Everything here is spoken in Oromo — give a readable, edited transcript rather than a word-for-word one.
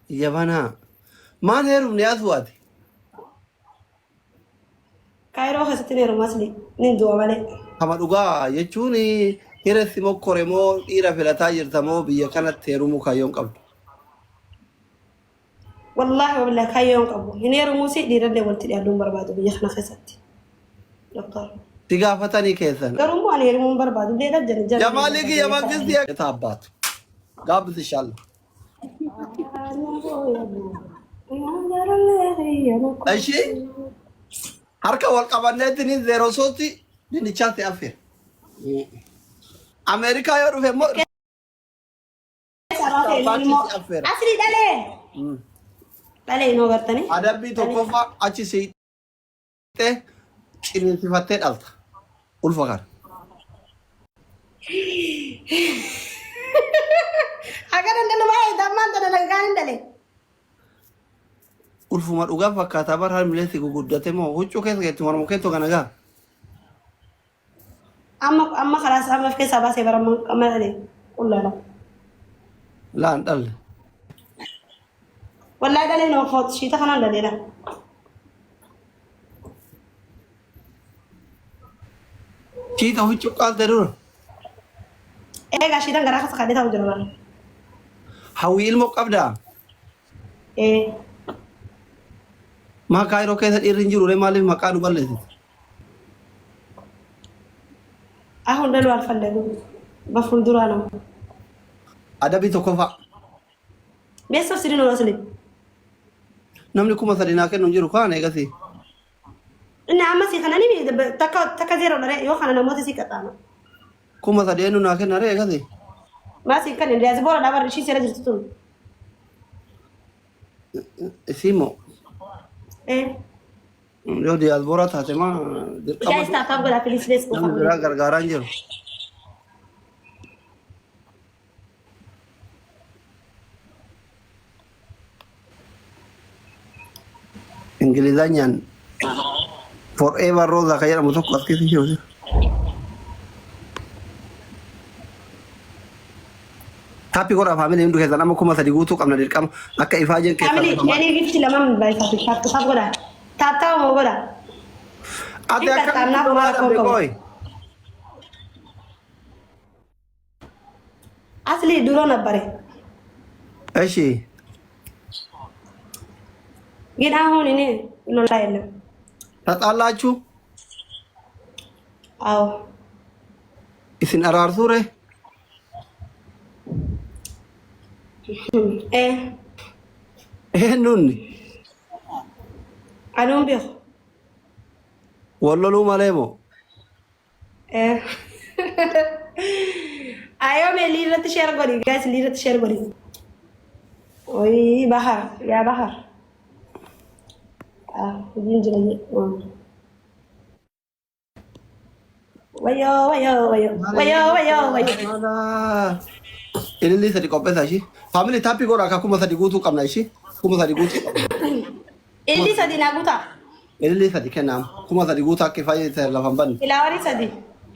Yabanaa. Maan heerumne asuu ati? Kaayiroo keessatti ni heeruma asli. Nin du'a malee. Kama dhugaa jechuun hiressi mokkore moo dhiira filataa jirta moo biyya kanatti heerumuu kaayyoon qabdu? Wallaahi wabillahi kaayyoon qabu. Hin heerumuusi dhiirallee walitti dhiyaaduu hin barbaadu biyya kana keessatti. Doktor. Si gaafatanii keessan. Garuu immoo ani heerumuu hin barbaadu. Leela jala jala. Jamaalii kiyya mangisti abbaatu. Gaabbisishaalla. Ishii harka wal qabanneetiin zeeroo soosti dinnichaa si affeera. Ameerikaa yoo dhufe immoo Starbucks si affeera. Asli dhalee. Dhalee inoo gartanii. Adabbii tokkoffaa achi siixee ciniinsifattee dhalta. Ulfa kana. Akka danda'u baay'ee dammaan tana nagaan hin dhalee. Ulfuma dhugaa fakkaataa bar harmilee si guguddate moo huccuu keessa keetti morma keettoo kana gaa. Amma amma kalaas amma of keessaa baasee bara amma amma dhalee qullaadha. Laa hin dhalle. Wallahi dhalee noo foot shiita kanaan dhaleedha. Shiita huccuu qaalte dura. Eegaa shiitan garaa keessa kaadhee taa'u jira bara. Hawwii ilmoo qabdaa? Ee. Maa kaayiroo keessa dhiirri hin jiru ree maaliif maqaa nu balleessite? Ahun dhaluu alfallegu. Ba fuulduraa nama. Adabii tokkoffaa. Beessaf sidin ol asli. Namni 3000 naa kennu hin jiru kaan eegasii. Inni amma si kana ni takka takka zeero dha yoo kana namoota si qaxaama. 3000 eenyu naa kenna ree eegasii. Maa si kan diyaaspoora dha barri ishii seera jirtu tun. Isii moo Eh. yoo diyaaspoora taate maa dirqama Guys, tap tap godhaa please let's go namni family. biraa gargaaraa hin jiru. Ingilizanyaan forever rosa kan jedhamu tokko as keessa jiru. Taappii godhaa faamilii hundi keessan amma 3000 guutuu qabna dirqama akka ifaajeen keessan Family, lafa any gift lamaan baay'ifaatu tap tap godhaa. Tap tap moo godhaa. Ati Hin akkamitti qaxxaamnaaf lolaa maal dhabde rakkoon qabu. qooyi? Asli dura nabbare. Eshi ግን አሁን እኔ ሎላ የለም። ተጣላችሁ? አዎ Isin araarsuu ree? ee Eenyuun anuun beeku. wal loluu malee moo? Ee ayoo mee liirratti sheer godhi guys liirratti sheer godhi. Oyi bahar yaa bahar. Ah hojiin jira Wayyoo wayyoo wayyoo wayyoo wayyoo wayyoo. Ilillii sadi qopheessa ishii. Faamilii taappii godhaa akka 3000 guutuu qabna ishii. 3000 guutuu qabna. Ilillii sadi naa guutaa. Ilillii sadi kennaam. 3000 guutuu akka ifaayee ta'e lafa hin banne. Filaawarii sadi.